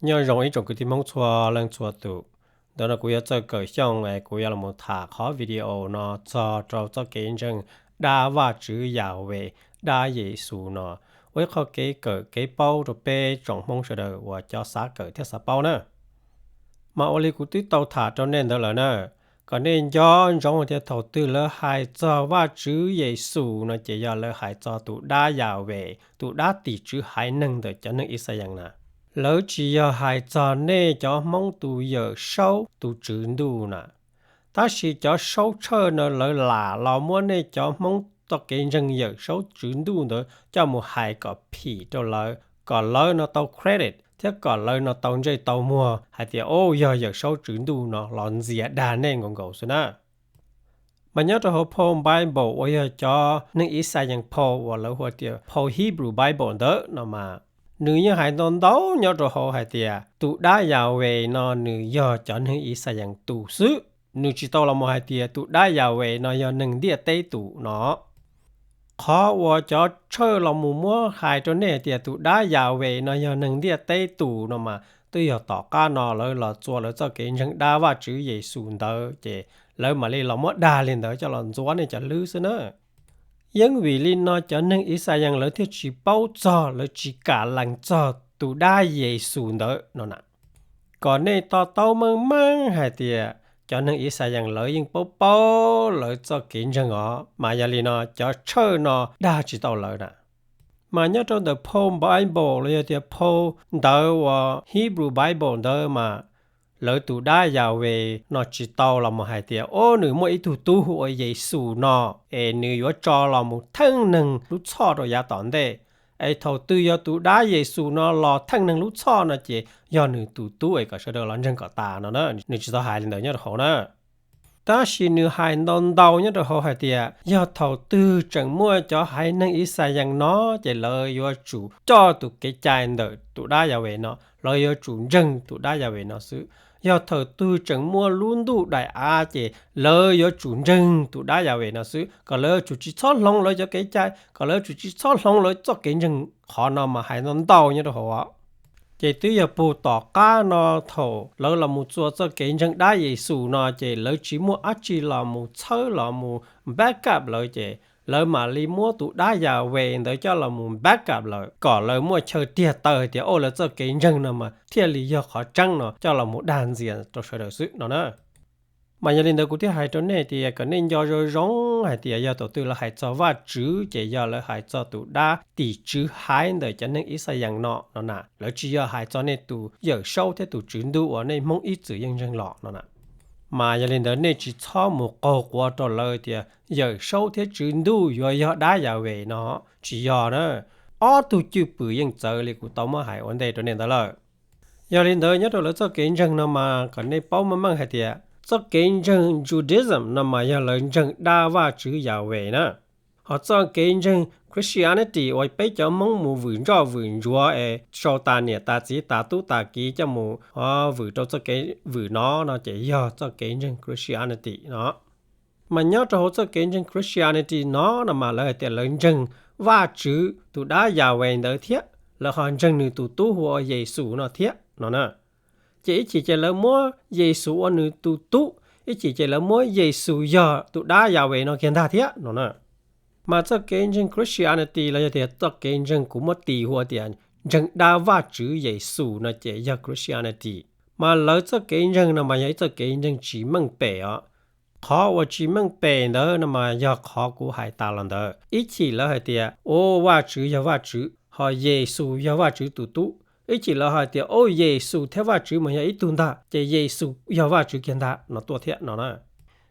Nyob zoo ib tsoom kwv tij Hmoob txhua leej txhua tus. Ntawm no kuv yog Txawj Kawm Xyooj es kuv yuav los tham qhov video no txog rau txoj kev ntseeg dab Vajtswv Yahweh, dab Yexus no, ua ib qho kev kawm kev paub rau peb tsoom Hmoob sawv daws uas cov xav kawm thiab xav paub na. Mas ua li kuv twb tau tham rau nej ntawd lawm na, kom nej nco ntsoov tias thaum twg lawv hais txog Vajtswv Yexus no ces yog lawv hais txog tus dab Yahweh, tus dab tim tswv haiv neeg ntawm cov neeg Yixalayees na. Lawv tsis yog hais txog nej cov Hmoob tus Yawm Saub tus Tswv Ntuj na. Tab sis cov Saub Tshawj no lawv lam los muab nej cov Hmoob txoj kev ntseeg Yawm Saub Tswv Ntuj ntawd coj mus hais kom phim rau lawv, kom lawv no tau credit thiab kom lawv no tau ntsej tau muag hais tias, o, yog Yawm Saub Tswv Ntuj no los ntxias dag nej nkaus nkaus xwb na. Mas nyob rau hauv phau Bible uas yog cov neeg Yixalayees phau uas lawv hu tias phau Hebrew Bible ntawd no mas, nws yeej hais ntau ntau nyob rau hauv hais tias tus dab Yahweh no nws yog cov neeg Yixalayees tus xwb. Nws tsis tau los mus hais tias tus dab Yahweh no yog neeg ntiaj teb tus no. Qhov uas cov Tshawj los mus muab hais rau nej hais tias tus dab Yahweh no yog neeg ntiaj teb tus no mas twb yog tom qab no lawv los txua lawv txoj kev ntseeg dab Vajtswv Yexus ntawd ces lawv mam li los muab dag li ntawd coj los ntxuav nej cov hlwb xwb na. Yeeb vim li no cov neeg Yixalayees lawv thiaj tsis paub txog, lawv tsis kam lees txog tus dab Yexus ntawd no na. Kom nej to taub meej meej hais tias cov neeg Yixalayees lawv yeej paub paub lawv txoj kev ntseeg os, mas yog li no cov Tshawj no dag tsis tau lawv na. Mas nyob rau ntawm phau Bible los yog tias phau ntawv uas Hebrew Bible ntawd mas lawv tus dab Yahweh no tsis tau los mus hais tias, o, nws muaj ib tug tub hu ua Yexus no es nws yuav tso los mus theej neeg lub txhoj rau yav tom ntej, es thaum twg yog tus dab Yexus no los theej neeg lub txhoj no ces yog nws tus tub es kom sawv daws los ntseeg kom tas no na. Nws tsis tau hais li ntawd nyob rau hauv na. Tab sis nws hais ntau ntau nyob rau hauv hais tias yog thaum twg tseem muaj cov haiv neeg Yixalayees no ces lawv yuav tsum coj tus kev cai ntawm tus dab Yahweh no, lawv yuav tsum ntseeg tus dab Yahweh no xwb. Yog thaum twg tseem muaj lub ntuj daim av ces lawv yuav tsum ntseeg tus dab Yahweh no xwb, kom lawv yuav tsum tsis txhob hloov lawv cov kev cai, kom lawv yuav tsum tsis txhob hloov lawv txoj kev ntseeg. Qhov no mas hais ntau ntau nyob rau hauv. Ces twb yog puag tom qab no thaum lawv los mus txua txoj kev ntseeg dab Yexus no ces lawv tsis muaj dab tsi los mus txhawb los mus back up lawv ces lawv mam li muab tus dab Yahweh ntawd coj los mus back up lawv kom lawv muaj chaw tiag taw hais tias, o, lawv txoj kev ntseeg no mas thiaj li yog qhov tseeb no coj los mus dag ntxias rau sawv daws xwb no na. Mas yog li ntawd kuv thiaj hais rau nej tias kom nej nco zoo zoo hais tias yog thaum twg lawv hais txog Vajtswv ces yog lawv hais txog tus dab tim tswv haiv ntawm cov neeg Yixalayees no no na, lawv tsis yog hais txog nej tus Yawm Saub thiab tus Tswv Ntuj uas nej Hmoob ib txwm yeej ntseeg los no na. Mas yog li ntawd nej tsis txhob mus qaug quav rau lawv tias Yawm Saub thiab Tswv Ntuj yuav yog dab Yahweh no, tsis yog na. Ob tug cwj pwm yeej txawv li kuv tau muab hais ua ntej rau nej ntawd lawm. Yog li ntawd nyob rau lawv txoj kev ntseeg no mas kom nej paub meej meej hais tias txoj kev ntseeg Judaism no mas yog lawv ntseeg dab Vajtswv Yahweh na. Ho txoj kev ntseeg Christianity uas peb cov Hmoob mus vwm ntsoj vwm ntsuav es sau tas niam tas txiv tas tub tas kiv coj mus vwm rau txoj kev vwm no no ces yog txoj kev ntseeg Christianity no. Mas nyob rau hauv txoj kev ntseeg Christianity no no mas lawv hais tias lawv ntseeg Vajtswv tus dab Yahweh ntawd thiab, lawv ho ntseeg nws tus tub hu ua Yexus no thiab no na. Ces ib chim ces lawv muab Yexus ua nws tus tub, ib chim ces lawv muab Yexus yog tus dab Yahweh no kiag ntag thiab no na. Mas txoj kev ntseeg Christianity los yog tias txoj kev ntseeg kuv muab tis hu ua tias ntseeg dab Vajtswv Yexus no ces yog Christianity. Mas lawv txoj kev ntseeg no mas yog ib txoj kev ntseeg tsis meej pem os. Qhov uas tsis meej pem ntawd no mas yog qhov kuv hais tas los ntawd. Ib chim lawv hais tias, o, Vajtswv yog Vajtswv, ho Yexus yog Vajtswv tus tub. Ib chim lawv hais tias, o, Yexus thiab Vajtswv mas yog ib tug ntag, ces Yexus yog Vajtswv kiag ntag no tuaj thiab no na.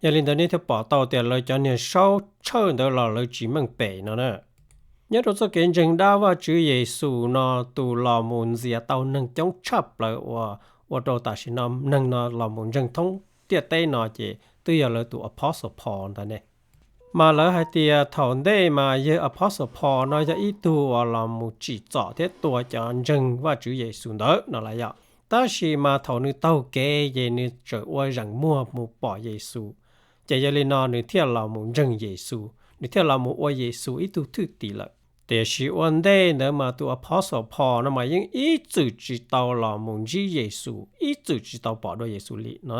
Yog li ntawd nej thiaj pom tau tias lawv cov niag saub tshawj ntawd los lawv tsis meej pem no na. Nyob rau txoj kev ntseeg dab Vajtswv Yexus no tus los mus ntxias tau neeg coob tshaj plaws uas ua rau tam sim no neeg no los mus ntseeg thoob ntiaj teb no ces twb yog lawv tus Apostle Paul ntag ne. Mas lawv hais tias thaum ntej mas yawg Apostle Paul no yog ib tug uas los mus tsim txom thiab tua cov ntseeg Vajtswv Yexus ntawd no lawm yom. Tab sis mas thaum nws taug kev ces nws tseem ua zeem muag mus pom Yexus. Ces yog li no nws thiaj los mus ntseeg Yexus, nws thiaj los mus ua Yexus ib tug thwj tim lawm. Tiam sis ua ntej ntawd mas tus apostle Paul no mas yeej ib txwm tsis tau los mus ntsib Yexus, ib txwm tsis tau pom dua Yexus li no.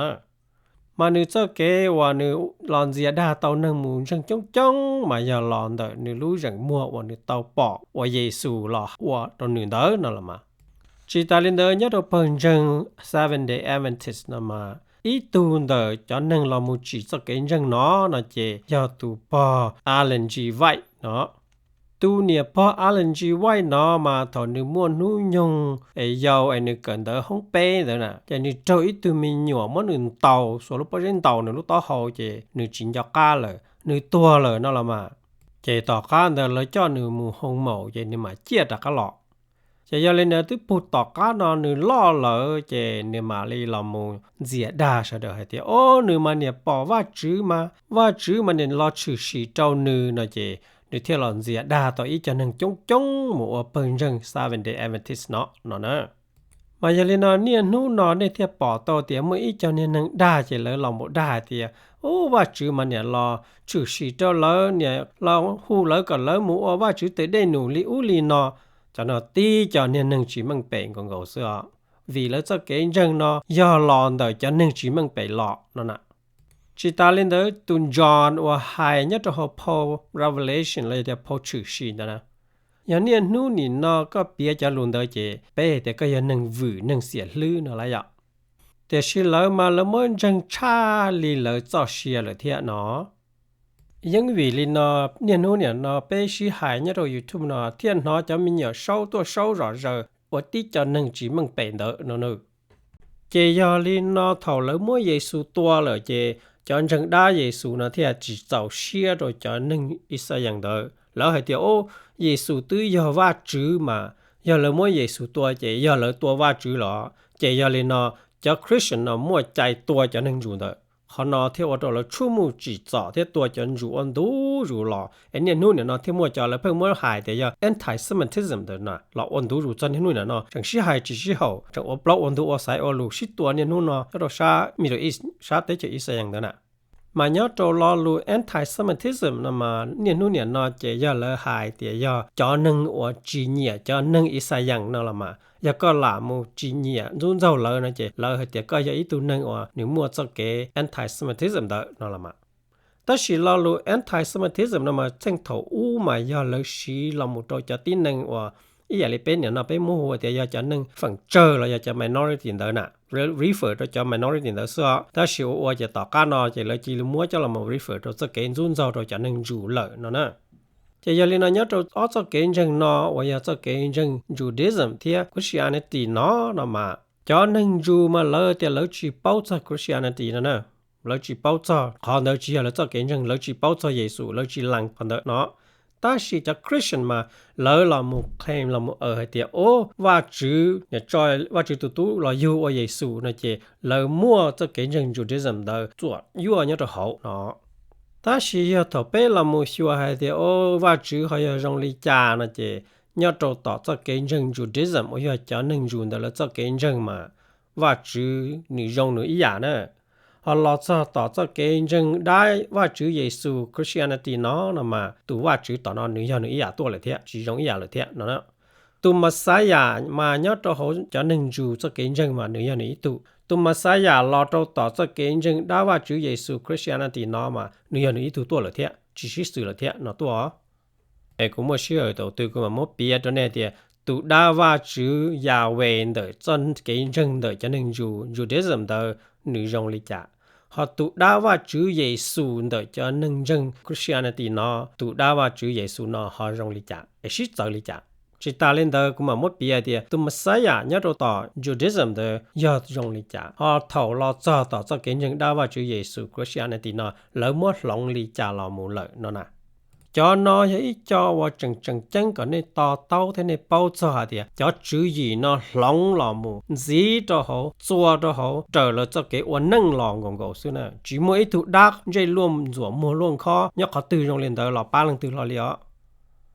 Mas nws txoj kev uas nws los ntxias dag tau neeg mus ntseeg coob coob mas yog los ntawm nws lub zeem muag uas nws tau pom uas Yexus los ua rau nws ntawd no los mas. Tsis tas li ntawd, nyob rau pawg ntseeg Seventh Day Adventist no mas ib tug ntawm cov neeg los mus tsim txoj kev ntseeg no no ces yog tus pog Ellen G. White no. Tus niam pog Ellen G. White no mas thaum nws muaj hnub nyoog es yau es nws kawm ntawv hoob peb ntawd na, ces nws raug ib tug me nyuam muab nws ntaus, xuas lub pob zeb ntaus nws lub taub hau ces nws tsis nco qab lawm, nws tuag lawm no los mas. Ces tom qab ntawd lawv coj nws mus hoo maum ces nws mam ciaj rov qab los. Ces yog li ntawd twb pug tom qab no nws loj lawm ces nws mam li los mus ntxias dag sawv daws hais tias, o, nws mas niam pom Vajtswv mas Vajtswv mas niam los tshwm sim rau nws no ces nws thiaj los ntxias dag tau ib co neeg coob coob mus ua pawg ntseeg Seventh Day Adventist no no na. Mas yog li no niaj hnub no nej thiaj pom tau tias muaj ib co niag neeg dag ces lawv los mus dag hais tias, u, Vajtswv mas niam los tshwm sim rau lawv, niam los hu lawv kom lawv mus ua Vajtswv tes dej num li ub li no. Cov no tib co niag neeg tsis meej pem nkaus nkaus xwb os, vim lawv txoj kev ntseeg no yog los ntawm cov neeg tsis meej pem los no na. Tsis tas li ntawd tus John uas hais nyob rau hauv phau Revelation los yog tias phau tshwm sim ntawd na, yog niaj hnub nim no koj piav cov lus ntawd ces peb hais tias koj yog neeg vwm neeg xiam hlwb no lawm yom. Tiam sis lawv mas lawv muab ntseeg tshaj li lawv txoj sia lawm thiab no. Yeej vim li no niaj hnub nim no peb sib hais nyob rau YouTube no thiaj hnov cov me nyuam saub tuaj saub zom zaws ua tib co neeg tsis meej pem ntawd no na. Ces yog li no thaum lawv muab Yexus tua lawm ces cov ntseeg dab Yexus no thiaj tsis txaus siab rau cov neeg Ixayees ntawd. Lawv hais tias, o, Yexus twb yog Vajtswv mas, yog lawv muab Yexus tua ces yog lawv tua Vajtswv los. Ces yog li no cov Christian no muaj cai tua cov neeg ntsus ntawd. Qhov no thiaj ua rau lawv tshuaj muj tsim txom thiab tua cov ntsus ua ntu zus los es niaj hnub nim no thiaj muaj cov lawv pheej muab hais tias yog anti-Semitism ntawd na los ua ntu zus txog niaj hnub nim no tseem sib hais tsis sib haum, tseem ua plaub ua ntug ua xaiv ua lus sib tua niaj hnub no nyob rau sab Middle East sab teb chaws Ixayees ntawd na. Mas nyob rau lo lus anti-Semitism no mas niaj hnub nim no ces yog lawv hais tias yog cov neeg uas tsis nyiam cov neeg Ixayees no los mas, yog koj lam mus tsis nyiam ntxub ntxaug lawv no ces lawv hais tias koj yog ib tug neeg uas nws muaj txoj kev anti-Semitism ntawd no los mas. Tab sis lo lus anti-Semitism no mas txheej thaum ub mas yog lawv siv los mus rau cov tib neeg uas ib yam li peb nim no peb muab hu tias yog cov neeg feem tsawg los yog cov minority ntawd na, refer rau cov minority ntawd xwb os. Tab sis ua ua ces tom qab no ces lawv cia li muab coj los mus refer rau txoj kev ntxub ntxaug rau cov neeg ntsus lawm no na. Ces yog li no nyob rau ob txoj kev ntseeg no uas yog txoj kev ntseeg Judaism thiab Christianity no no mas cov neeg ntsus mas lawv tias lawv tsis paub txog Christianity no na. Lawv tsis paub txog qhov ntawd, tsis yog lawv txoj kev ntseeg, lawv tsis paub txog Yexus, lawv tsis lees qhov ntawd no. Tab sis cov Christian mas lawv los mus claim los mus aws hais tias, o, Vajtswv, Vajtswv tus tub los yug ua Yexus no ces lawv muaj txoj kev ntseeg Judaism ntawd txuam yuaj nyob rau hauv no. Tab sis yog thaum peb los mus xyuas hais tias, o, Vajtswv ho yog zoo li cas no ces nyob rau tom txoj kev ntseeg Judaism uas yog cov neeg ntsus ntawd lawv txoj kev ntseeg mas Vajtswv nws zoo nws ib yam na. Ho los txog tom txoj kev ntseeg dab Vajtswv Yexus Christianity no no mas tus Vajtswv tom no nws yog nws ib yam tuaj lawm thiab, tsis zoo ib yam lawm thiab no. Tus Messiah mas nyob rau hauv cov neeg ntsus txoj kev ntseeg mas nws yog nws ib tug. Tus Messiah los rau tom txoj kev ntseeg dab Vajtswv Yexus Christianity no mas nws yog nws ib tug tuaj lawm thiab, tsis sib xws lawm thiab no tuaj. Es kuv muaj sij hawm thaum twg kuv mam muab piav rau nej tias tus dab Vajtswv Yahweh ntawm txoj kev ntseeg ntawm cov neeg ntsus Judaism ntawd nws zoo li cas, ho tus dab Vajtswv Yexus ntawm cov neeg ntseeg Christianity no, tus dab Vajtswv Yexus no ho zoo li cas es sib txawv li cas. Tsis tas li ntawd kuv mam muab piav tias tus Messiah nyob rau tom Judaism ntawd yog zoo li cas, ho thaum los txog tom txoj kev ntseeg dab Vajtswv Yexus Christianity no lawv muab hloov li cas los mus lawm no na. Cov no yog ib co uas tseem tseem ceeb kom nej to taub thiab nej paub txog hais tias cov tswv yim no hloov los mus ntxiv rau hauv, txua rau hauv raws lawv txoj kev ua neej los nkaus nkaus xwb na. Tsis muaj ib tug dab ntsej luaj ntxuam muag luaj nkhob nyob qhov twg zoo li ntawd los pab leej twg hlo li os.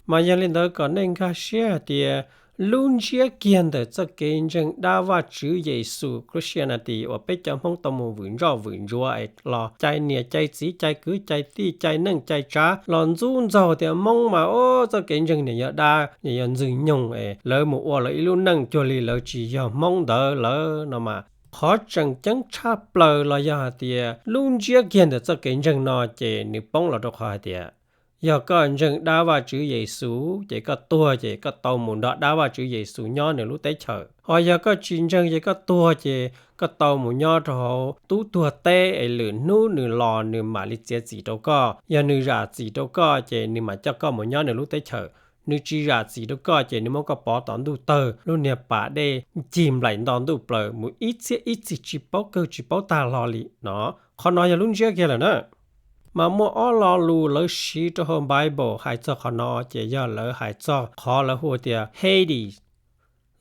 Mas yog li ntawd kom nej nkag siab hais tias Lub ntsiab kiag ntawm txoj kev ntseeg dab Vajtswv Yexus, Christianity, uas peb cov Hmoob tau mus vwm ntsoj vwm ntsuav es los cai niam cai txiv cai kwv cai tij cai neej cai tsav los ntxub ntxaug tias Hmoob mas, o, txoj kev ntseeg niam yog dab, niam yog ntxwg nyoog es lawv mus ua lawv ib lub neej cuag li lawv tsis yog Hmoob ntawd lawm no mas, qhov tseem ceeb tshaj plaws los yog hais tias lub ntsiab kiag ntawm txoj kev ntseeg no ces nws poob los rau qhov hais tias yog koj ntseeg dab Vajtswv Yexus ces koj tuag ces koj tau mus nrog dab Vajtswv Yexus nyob nws lub teb chaws. Ho yog koj tsis ntseeg ces koj tuag ces koj tau mus nyob rau hauv tub tuag teb es lwm hnub nws los nws mam li txiav txim rau koj. Yog nws zam txim rau koj ces nws mam coj koj mus nyob nws lub teb chaws. Nws tsis zam txim rau koj ces nws muab koj pov tom ntuj tawg, lub niag pas dej ncig nplaim nto ntuj plaws mus ib txhiab ib txhis tsis paub kawg tsis paub tag hlo li no. Qhov no yog lub ntsiab kiag lawm na. Mas muaj ob lo lus lawv siv rau hauv Bible hais txog qhov no ces yog lawv hais txog qhov lawv hu tias Hades.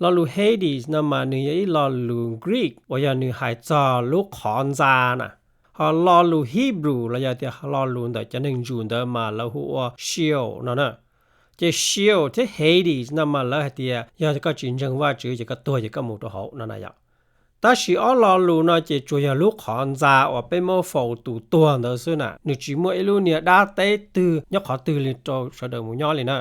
Lo lus Hades no mas nws yog ib lo lus Greek uas yog nws hais txog lub qhov ntxa na. Ho lo lus Hebrew los yog tias lo lus ntawm cov neeg Jew ntawd mas lawv hu ua Sheol no na. Ces Sheol thiab Hades no mas lawv hais tias yog koj tsis ntseeg Vajtswv ces koj tuag ces koj mus rau hauv no na yom. Tab sis ob lo lus no ces tsuas yog lub qhov ntxa uas peb muab faus tus tuag ntawd xwb na, nws tsis muaj ib lub niag dab teb twg nyob qhov twg li rau sawv daws mus nyob li na.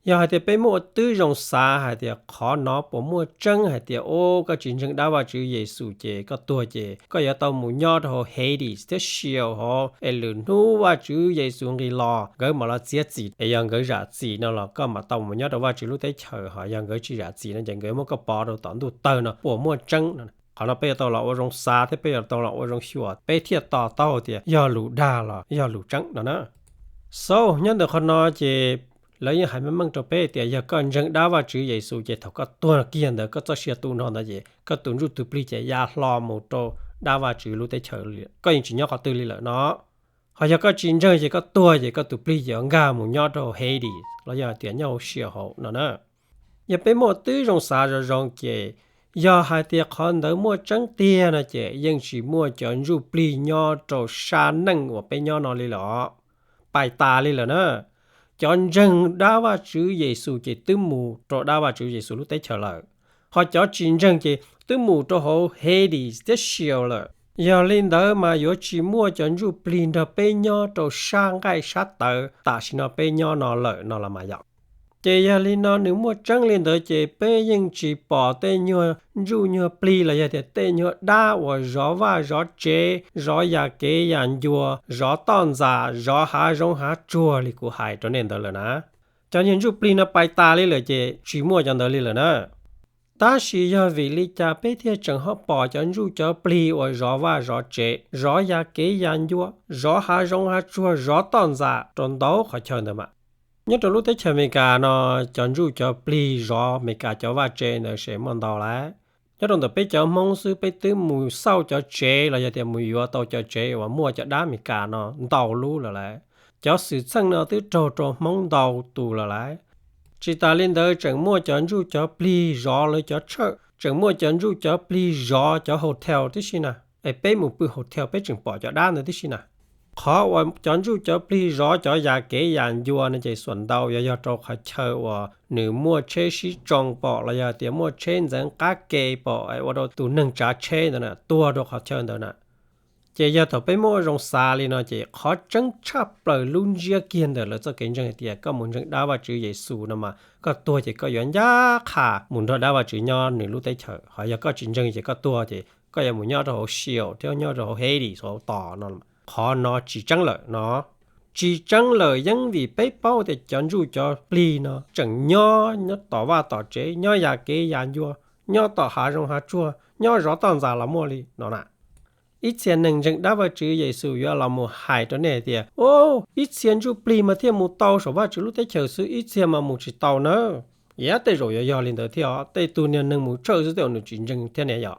Yog hais tias peb muaj ua tib zoo xav hais tias qhov no puas muaj tseeb hais tias, o, koj tsis ntseeg dab Vajtswv Yexus ces koj tuag ces koj yuav tau mus nyob rau hauv Hades thiab Sheol hauv es lwm hnub Vajtswv Yexus nqis los nkawd mam los txiav txim es yog nkawd zam txim no los koj mam tau mus nyob rau Vajtswv lub teb chaws, ho yog nkawd tsis zam txim no ces nkawd muab koj pov rau tom ntuj tawg no puas muaj tseeb no. Qhov no peb yuav tau los ua zoo xav thiab peb yuav tau los ua zoo xyuas peb thiaj to taub tias yog lus dag los yog lus tseeb no na. So nyob ntawm qhov no ces lawv yeej hais meej meej rau peb tias yog koj ntseeg dab Vajtswv Yexus ces thaum koj tuag kiag ntawd koj txoj sia tu no ntawd ces koj tus ntsuj tus plig ces ya hlo mus rau dab Vajtswv lub teb chaws li, koj yeej tsis nyob qhov twg li lawm no. Ho yog koj tsis ntseeg ces koj tuag ces koj tus plig ces yuav nkag mus nyob rau Hades los yog tias nyob hauv Sheol hauv no na. Yog peb muaj tib zoo xav zoo zoo ces yog hais tias qhov ntawd muaj tseeb tiag no ces yeej tsis muaj cov ntsuj plig nyob rau sab neej uas peb nyob no li lawm os. Pais tas li lawm na. Cov ntseeg dab Vajtswv Yexus ces twb mus rau dab Vajtswv Yexus lub teb chaws lawm. Ho cov tsis ntseeg ces twb mus rau hauv Hades thiab Sheol lawm. Yog li ntawd mas yuav tsis muaj cov ntsuj plig nrog peb nyob rau sab nqaij sab tawv tam sim no peb nyob no lawm no los mas yom. Ces yog li no nws muaj tseeb li ntawd ces peb yeej tsis pom tej nyuag ntsuj nyuag plig los yog tias tej nyuag dab uas zov vaj zov tsev, zov yam kev yam ncua, zov toj ntxas, zov hav zoov hav tsuag li kuv hais rau nej ntawd lawm na. Cov nyuag ntsuj plig no pais tas li lawm ces tsis muaj cov ntawd li lawm na. Tab sis yog vim li cas peb thiaj tseem ho pom cov ntsuj cov plig uas zov vaj zov tsev, zov yam kev yam ncua, zov hav zoov hav tsuag, zov toj ntxas rau ntau qhov chaw ntawd mas? Nyob rau lub teb chaws Amelikas no, cov ntsuj cov plig zov Amelikas cov vaj tsev ntawd ces muaj ntau lawm. Nyob rau ntawm peb cov Hmoob xwb peb twb mus xauj cov tsev los yog tias mus yuav tau cov tsev uas muaj cov dab Amelikas no ntau lub lawm lawm. Cov xwm txheej no twb raug rau Hmoob ntau tus lawm lawm. Tsis tas li ntawd tseem muaj cov ntsuj cov plig zov lawv cov tshawj, tseem muaj cov ntsuj cov plig zov cov hotel tib si na. Es peb mus pw hotel peb tseem pom cov dab ntawd tib si na. Qhov uas cov ntsuj cov plig zov cov yam kev yam ncua no ces xuam ntau yog yog rau qhov chaw uas nws muaj tsheb sib tsoo pom los yog tias muaj tsheb ntxeev qab ke pom es ua rau tus neeg tsav tsheb ntawd na tuag rau qhov chaw ntawd na. Ces yog thaum peb muab ua zoo xav li no ces qhov tseeb tshaj plaws lub ntsiab kiag ntawm lawv txoj kev ntseeg hais tias koj mus ntseeg dab Vajtswv Yexus no mas koj tuag ces koj yuav ncaj qha mus nrog dab Vajtswv nyob nws lub teb chaws, ho yog koj tsis ntseeg ces koj tuag ces koj yuav mus nyob rau hauv Sheol thiab nyob rau hauv Hades hauv tos no. Qhov no tsis tseeb lawm no. Tsis tseeb lawm yeej vim peb paub tias cov ntsuj cov plig no tseem nyob, nyob tom vaj tom tsev, nyob yam kev yam ncua, nyob tom hav zoov hav tsuag, nyob zov toj ntxas los muaj li no na. Ib txhia neeg ntseeg dab Vajtswv Yexus yuav los mus hais rau nej hais tias, o, ib txhia ntsuj plig mas thiaj mus tau saum Vajtswv lub teb chaws xwb, ib txhia mas mus tsis tau na. Yav tej zaum yuav yog li ntawd thiab os, tej tug niag neeg mus tshawj xwb tej zaum nws tsis ntseeg thiab ne yom.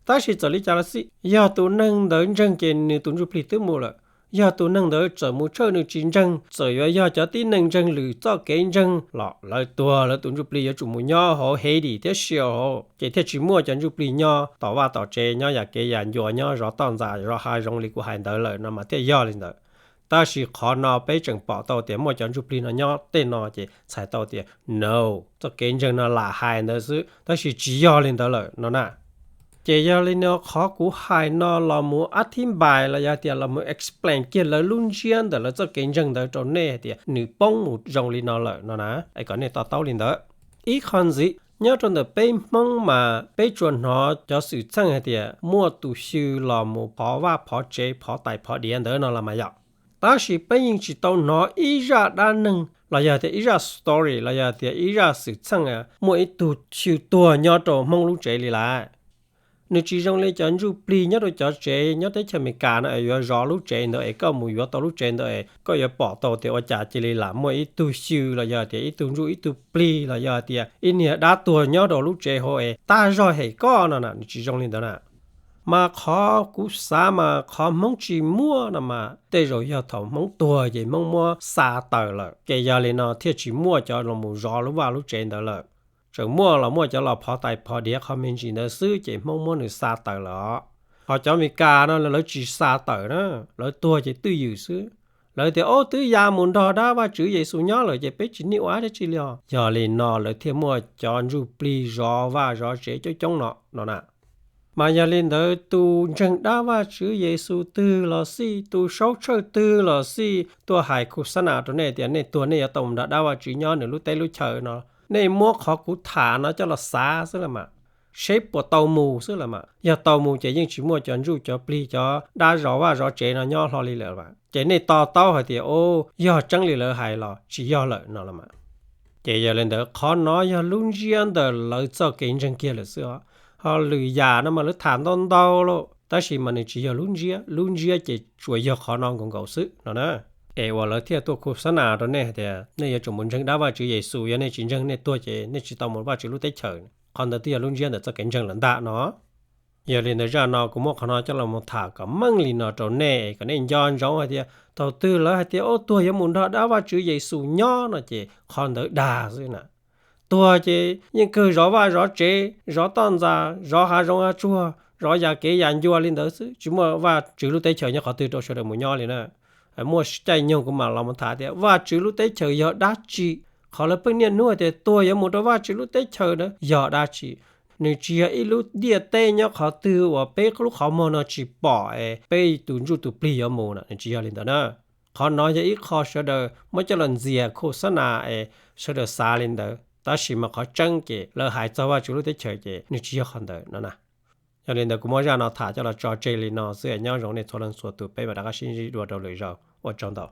Tab sis txawm li cas los xij, yog tus neeg ntawd ntseeg ces nws tus ntsuj plig twb mus lawm. Yog tus neeg ntawd txawm mus tshawj nws tsis ntseeg, txawm yuav yog cov tib neeg ntseeg lwm txoj kev ntseeg los lawv tuag lawv tus ntsuj plig yuav tsum mus nyob hauv Hades thiab Sheol hauv, ces thiaj tsis muaj cov ntsuj plig nyob tom vaj tom tsev, nyob yam kev yam ncua, nyob zov toj ntxas zov hav zoov li kuv hais ntawd lawm no mas thiaj yog li ntawd. Tab sis qhov no peb tseem pom tau tias muaj cov ntsuj plig no nyob tej no ces txhais tau tias no, txoj kev ntseeg no lam hais ntawd xwb tab sis tsis yog li ntawd lawm no na. Ces yog li no qhov kuv hais no los mus ab thib npais los yog tias los mus explain kiag lawv lub ntsiab ntawm lawv txoj kev ntseeg ntawd rau nej hais tias nws poob mus zoo li no lawm no na, es kom nej to taub li ntawd. Ib qho ntxiv, nyob rau ntawm peb Hmoob mas peb tsuas hnov cov xwm txheej hais tias muaj tus xyw los mus phov vaj phov tsev phov tais phov diav ntawd no los mas yog. Tab sis peb yeej tsis tau hnov ib zaj dab neeg los yog tias ib zaj story los yog tias ib zaj xwm txheej muaj ib tug xyw tuag nyob rau Hmoob lub tsev li lawm. Nws tsis zoo li cov ntsuj plig nyob rau cov tsev nyob teb chaws Amelikas no es yuav zov lub tsev ntawd es koj mus yuav tau lub tsev ntawd es koj yuav pom tau tias ua cas cia li lam muaj ib tug xyw los yog tias ib tug ntsuj ib tug plig los yog tias ib niag dab tuag nyob rau lub tsev hauv es tag zog hem koj no na, nws tsis zoo li ntawd na. Mas qhov kuv xav mas qhov Hmoob tsis muaj no mas tej zaum yog thaum Hmoob tuag ces Hmoob muab xa tawm lawm ces yog li no thiaj tsis muaj cov los mus zov lub vaj lub tsev ntawd lawm. Tseem muaj los muaj cov los phov tais phov diav qhov me ntsis ntawd xwb ces Hmoob muab nws xa tawm lawm os. Ho cov Amelikas no lawv tsis xa tawm na, lawv tuag ces twj ywm xwb. Lawv tias ob twb ya mus nrog dab Vajtswv Yexus nyob lawm ces peb tsis nij ua dab tsi li os. Yog li no lawv thiaj muaj cov ntsuj plig zov vaj zov tsev coob coob no no na. Mas yog li ntawd tus ntseeg dab Vajtswv Yexus twg los xij, tus saub tshawj twg los xij tuaj hais khu xab nas rau nej tias nej tuag nej yuav tau mus nrog dab Vajtswv nyob nws lub teb lub chaws no, nej muab qhov kuv tham no coj los xav xwb los mas, seb puas tau mus xwb los mas. Yog tau mus ces yeej tsis muaj cov ntsuj cov plig cov dab zov vaj zov tsev no nyob hlo li lawm. Ces nej to taub hais tias o, yog tseeb li lawv hais los tsis yog lawm no los mas. Ces yog li ntawd qhov no yog lub ntsiab ntawm lawv txoj kev ntseeg kiag lawm xwb os. Ho lwm yam no mas lawv tham ntau ntau lauj tab sis mas nws tsis yog lub ntsiab, lub ntsiab ces tsuas yog qhov no nkaus nkaus xwb no na. Es uas lawv thiaj tuaj khu xab nas rau nej hais tias nej yuav tsum mus ntseeg dab Vajtswv Yexus, yog nej tsis ntseeg nej tuag ces nej tsis tau mus Vajtswv lub teb chaws. Qhov ntawd twb yog lub ntsiab ntawm txoj kev ntseeg lawm ntag no. Yog li ntawd zaj no kuv muab qhov no coj los mus tham kom meej li no rau nej kom nej nco ntsoov hais tias thaum twg lawv hais tias o, tuag yuav mus nrog dab Vajtswv Yexus nyob no ces qhov ntawd dag xwb na. Tuag ces yeej kawg zov vaj zov tsev, zov toj ntxas, zov hav zoov hav tsuag, zov yam kev yam ncua li ntawd xwb, tsis muaj Vajtswv lub teb chaws nyob qhov twg rau sawv daws mus nyob li na. Muaj caij nyoog kuv mam los mus tham tias Vajtswv lub teb chaws yog dab tsi, qhov lawv pheej niaj hnub hais tias tuag yuav mus rau Vajtswv lub teb chaws na yog dab tsi. Nws tsis yog ib lub ntiaj teb nyob qhov twg uas peb lub qhov muag no tsis pom es peb tus ntsuj tus plig yuav mus no, nws tsis yog li ntawd na. Qhov no yog ib qho sawv daws muab coj los ntxias khu xab nas es sawv daws xav li ntawd tab sis mas qhov tseeb ces lawv hais txog Vajtswv lub teb chaws ces nws tsis yog qhov ntawd no na. Yog li ntawd kuv muab zaj no tham coj los tso tseg li no xwb, nyob zoo nej txhua leej txhua tus, peb mam rov qab sib ntsib dua rau lwm zaus, ua tsaug ntau.